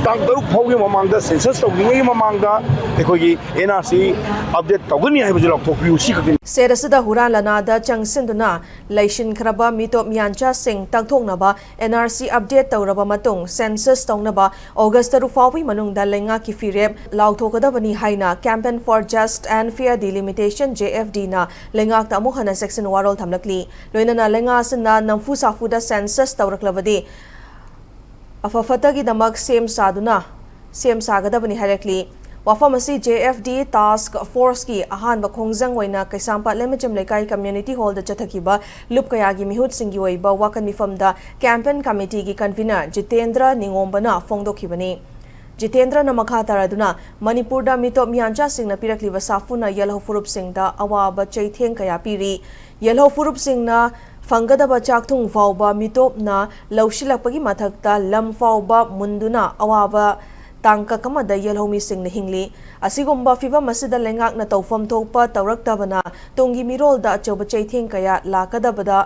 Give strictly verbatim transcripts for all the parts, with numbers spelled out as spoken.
ꯇꯥꯡ ꯇꯔꯨꯛ ꯐꯥꯎꯒꯤ ꯃꯃꯥꯡꯗ, ꯁꯦꯟꯁꯁ ꯇꯧꯗ꯭ꯔꯤꯉꯩꯒꯤ ꯃꯃꯥꯡꯗ ꯑꯩꯈꯣꯏꯒꯤ ꯑꯦꯟ ꯑꯥꯔ ꯁꯤ ꯑꯞꯗꯦꯠ ꯇꯧꯒꯅꯤ ꯍꯥꯏꯕꯁꯤ ꯂꯥꯎꯊꯣꯛꯄꯤꯌꯨ, ꯁꯤ ꯈꯛꯇꯅꯤ꯫ ꯁꯦꯠ ꯑꯁꯤꯗ ꯍꯨꯔꯥꯟ ꯂꯅꯥꯗ ꯆꯪꯁꯤꯟꯗꯨꯅ ꯂꯩꯁꯤꯟꯈ꯭ꯔꯕ ꯃꯤꯇꯣꯞ ꯃꯤꯌꯥꯟꯆꯥꯁꯤꯡ ꯇꯥꯛꯊꯣꯛꯅꯕ ꯑꯦꯟ ꯑꯥꯔ ꯁꯤ ꯑꯞꯗꯦꯠ ꯇꯧꯔꯕ ꯃꯇꯨꯡ ꯁꯦꯟꯁꯁ ꯇꯧꯅꯕ ꯑꯣꯒꯁ ꯇꯔꯨꯛ ꯐꯥꯎꯕꯒꯤ ꯃꯅꯨꯡꯗ ꯂꯩꯉꯥꯛꯀꯤ ꯐꯤꯔꯦꯞ ꯂꯥꯎꯊꯣꯛꯀꯗꯕꯅꯤ ꯍꯥꯏꯅ Campaign for Just and Fair Delimitation, J F D, ꯅ ꯂꯩꯉꯥꯛꯇ ꯑꯃꯨꯛ ꯍꯟꯅ ꯆꯦꯛꯁꯤꯟ ꯋꯥꯔꯣꯜ ꯊꯝꯂꯛꯂꯤ꯫ ꯂꯣꯏꯅꯅ ꯂꯩꯉꯥꯛ ꯑꯁꯤꯅ ꯅꯝꯐꯨ ꯁꯥꯐꯨꯗ ꯁꯦꯟꯁꯁ ꯇꯧꯔꯛꯂꯕꯗꯤ ꯑꯐ ꯐꯠꯇꯒꯤꯗꯃꯛ ꯁꯦꯝ ꯁꯥꯗꯨꯅ ꯁꯦꯝ ꯁꯥꯒꯗꯕꯅꯤ ꯍꯥꯏꯔꯛꯂꯤ꯫ ꯋꯥꯐꯝ ꯑꯁꯤ J F D task force ꯀꯤ ꯑꯍꯥꯟꯕ ꯈꯣꯡꯖꯪ ꯑꯣꯏꯅ ꯀꯩꯁꯥꯝꯄꯥꯠ ꯂꯩꯃꯆꯝ ꯂꯩꯀꯥꯏ community hall ꯗ ꯆꯠꯊꯈꯤꯕ ꯂꯨꯞ ꯀꯌꯥꯒꯤ ꯃꯤꯍꯨꯠꯁꯤꯡꯒꯤ ꯑꯣꯏꯕ ꯋꯥꯀꯟ ꯃꯤꯐꯝꯗ campaign committee ꯒꯤ convener ꯖꯤꯇꯦꯟꯗ꯭ꯔ ꯅꯤꯉꯣꯝꯕꯅ ꯐꯣꯡꯗꯣꯛꯈꯤꯕꯅꯤ꯫ ꯖꯤꯇꯦꯟꯗ꯭ꯔꯅ ꯃꯈꯥ ꯇꯥꯔꯗꯨꯅ ꯃꯅꯤꯄꯨꯔꯗ ꯃꯤꯇꯣꯞ ꯃꯤꯌꯥꯟꯆꯥꯁꯤꯡꯅ ꯄꯤꯔꯛꯂꯤꯕ ꯁꯥꯐꯨꯅ ꯌꯦꯜꯍꯧ ꯐꯨꯔꯨꯞꯁꯤꯡꯗ ꯑꯋꯥꯕ ꯆꯩꯊꯦꯡ ꯀꯌꯥ ꯄꯤꯔꯤ꯫ ꯌꯦꯜꯍꯧ ꯐꯨꯔꯨꯞꯁꯤꯡꯅ ꯐꯪꯒꯗꯕ ꯆꯥꯛꯊꯨꯡ ꯐꯥꯎꯕ ꯃꯤꯇꯣꯞꯅ ꯂꯧꯁꯤꯜꯂꯛꯄꯒꯤ ꯃꯊꯛꯇ ꯂꯝ ꯐꯥꯎꯕ ꯃꯨꯟꯗꯨꯅ ꯑꯋꯥꯕ ꯇꯥꯡꯀꯛ ꯑꯃꯗ ꯌꯦꯜꯍꯧꯃꯤꯁꯤꯡꯅ ꯍꯤꯡꯂꯤ꯫ ꯑꯁꯤꯒꯨꯝꯕ ꯐꯤꯚꯝ ꯑꯁꯤꯗ ꯂꯩꯉꯥꯛꯅ ꯇꯧꯐꯝ ꯊꯣꯛꯄ ꯇꯧꯔꯛꯇꯕꯅ ꯇꯨꯡꯒꯤ ꯃꯤꯔꯣꯜꯗ ꯑꯆꯧꯕ ꯆꯩꯊꯦꯡ ꯀꯌꯥ ꯂꯥꯛꯀꯗꯕꯗ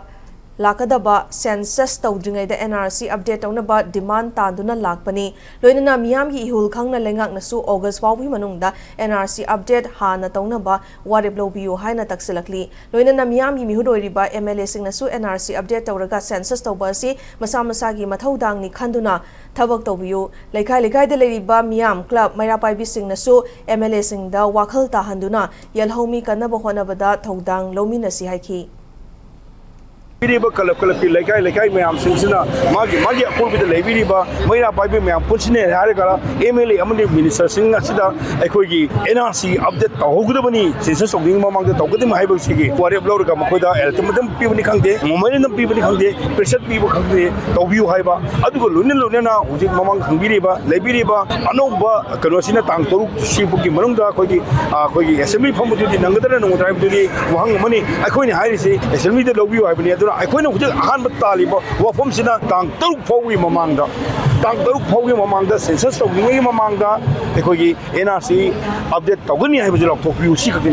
ꯂꯥꯛꯀꯗꯕ ꯁꯦꯟꯁꯁ ꯇꯧꯗ꯭ꯔꯤꯉꯩꯗ ꯑꯦꯟ ꯑꯥꯔ ꯁꯤ ꯑꯞꯗꯦꯠ ꯇꯧꯅꯕ ꯗꯤꯃꯥꯟ ꯇꯥꯟꯗꯨꯅ ꯂꯥꯛꯄꯅꯤ꯫ ꯂꯣꯏꯅꯅ ꯃꯤꯌꯥꯝꯒꯤ ꯏꯍꯨꯜ ꯈꯪꯅ ꯂꯩꯉꯥꯛꯅꯁꯨ ꯑꯣꯒꯁ ꯐꯥꯎꯕꯒꯤ ꯃꯅꯨꯡꯗ ꯑꯦꯟ ꯑꯥꯔ ꯁꯤ ꯑꯞꯗꯦꯠ ꯍꯥꯟꯅ ꯇꯧꯅꯕ ꯋꯥꯔꯦꯞ ꯂꯧꯕꯤꯌꯨ ꯍꯥꯏꯅ ꯇꯛꯁꯤꯜꯂꯛꯂꯤ꯫ ꯂꯣꯏꯅꯅ ꯃꯤꯌꯥꯝꯒꯤ ꯃꯤꯍꯨꯠ ꯑꯣꯏꯔꯤꯕ ꯑꯦꯝ ꯑꯦꯜ ꯑꯦꯁꯤꯡꯅꯁꯨ ꯑꯦꯟ ꯑꯥꯔ ꯁꯤ ꯑꯞꯗꯦꯠ ꯇꯧꯔꯒ ꯁꯦꯟꯁꯁ ꯇꯧꯕ ꯑꯁꯤ ꯃꯁꯥ ꯃꯁꯥꯒꯤ ꯃꯊꯧꯗꯥꯡꯅꯤ ꯈꯟꯗꯨꯅ ꯊꯕꯛ ꯇꯧꯕꯤꯌꯨ꯫ ꯂꯩꯀꯥꯏ ꯂꯩꯀꯥꯏꯗ ꯂꯩꯔꯤꯕ ꯃꯤꯌꯥꯝ, ꯀ꯭ꯂꯕ, ꯃꯩꯔꯥ ꯄꯥꯏꯕꯤꯁꯤꯡꯅꯁꯨ ꯑꯦꯝ ꯑꯦꯜ ꯑꯦꯁꯤꯡꯗ ꯋꯥꯈꯜ ꯇꯥꯍꯟꯗꯨꯅ ꯌꯦꯜꯍꯧꯃꯤ ꯀꯟꯅꯕ ꯍꯣꯠꯅꯕꯗ ꯊꯧꯗꯥꯡ ꯂꯧꯃꯤꯟꯅꯁꯤ ꯍꯥꯏꯈꯤ꯫ ꯄꯤꯔꯤꯕ ꯀꯂꯕ ꯀꯂꯕꯀꯤ ꯂꯩꯀꯥꯏ ꯂꯩꯀꯥꯏ ꯃꯌꯥꯝꯁꯤꯡꯁꯤꯅ ꯃꯥꯒꯤ ꯃꯥꯒꯤ ꯑꯀꯣꯏꯕꯗ ꯂꯩꯕꯤꯔꯤꯕ ꯃꯩꯔꯥ ꯄꯥꯏꯕꯤ ꯃꯌꯥꯝ ꯄꯨꯟꯁꯤꯟꯅ ꯍꯥꯏꯔꯒ ꯑꯦꯝ ꯑꯦꯜ ꯑꯦ ꯑꯃꯗꯤ ꯃꯤꯅꯤꯁꯇꯔꯁꯤꯡ ꯑꯁꯤꯗ ꯑꯩꯈꯣꯏꯒꯤ ꯑꯦꯟ ꯑꯥꯔ ꯁꯤ ꯑꯞꯗꯦꯠ ꯇꯧꯍꯧꯒꯗꯕꯅꯤ, ꯁꯦꯟꯁꯁ ꯇꯧꯗ꯭ꯔꯤꯉꯩ ꯃꯃꯥꯡꯗ ꯇꯧꯒꯗꯕꯅꯤ ꯍꯥꯏꯕꯁꯤꯒꯤ ꯋꯥꯔꯦꯞ ꯂꯧꯔꯒ ꯃꯈꯣꯏꯗ ꯑꯜꯇꯤꯃꯦꯇꯝ ꯄꯤꯕꯅꯤ ꯈꯪꯗꯦ, memorandum ꯄꯤꯕꯅꯤ ꯈꯪꯗꯦ, pressure ꯄꯤꯕ ꯈꯪꯗꯦ, ꯇꯧꯕꯤꯌꯨ ꯍꯥꯏꯕ꯫ ꯑꯗꯨꯒ ꯂꯣꯏꯅ ꯂꯣꯏꯅꯅ ꯍꯧꯖꯤꯛ ꯃꯃꯥꯡ ꯈꯪꯕꯤꯔꯤꯕ ꯂꯩꯕꯤꯔꯤꯕ ꯑꯅꯧꯕ ꯀꯩꯅꯣꯁꯤꯅ ꯇꯥꯡ ꯇꯔꯨꯛ ꯁꯤꯐꯥꯎꯒꯤ ꯃꯅꯨꯡꯗ ꯑꯩꯈꯣꯏꯒꯤ, ꯑ, ꯑꯩꯈꯣꯏꯒꯤ ꯑꯦꯁꯦꯝꯕ꯭ꯂꯤ ꯐꯝꯕꯗꯨꯗꯤ ꯅꯪꯒꯗ꯭ꯔꯥ ꯅꯪꯉꯣꯏꯗ꯭ꯔꯥ ꯍꯥꯏꯕꯗꯨꯗꯤ ꯋꯥꯍꯪ ꯑꯃꯅꯤ꯫ ꯑꯩꯈꯣꯏꯅ ꯍꯥꯏꯔꯤꯁꯤ ꯑꯦꯁꯦꯝꯕ꯭ꯂꯤꯗ ꯂꯧꯕꯤꯌꯨ ꯍꯥꯏꯕꯅꯤ꯫ ꯑꯗꯨꯅ ꯑꯩꯈꯣꯏꯅ ꯍꯧꯖꯤꯛ ꯑꯍꯥꯟꯕ ꯇꯥꯜꯂꯤꯕ ꯋꯥꯐꯝꯁꯤꯅ ꯇꯥꯡ ꯇꯔꯨꯛ ꯐꯥꯎꯒꯤ ꯃꯃꯥꯡꯗ, ꯇꯥꯡ ꯇꯔꯨꯛ ꯐꯥꯎꯒꯤ ꯃꯃꯥꯡꯗ, ꯁꯦꯟꯁꯁ ꯇꯧꯗ꯭ꯔꯤꯉꯩꯒꯤ ꯃꯃꯥꯡꯗ ꯑꯩꯈꯣꯏꯒꯤ ꯑꯦꯟ ꯑꯥꯔ ꯁꯤ ꯑꯞꯗꯦꯠ ꯇꯧꯒꯅꯤ ꯍꯥꯏꯕꯁꯤ ꯂꯥꯎꯊꯣꯛꯄꯤꯌꯨ, ꯁꯤ ꯈꯛꯇꯅꯤ꯫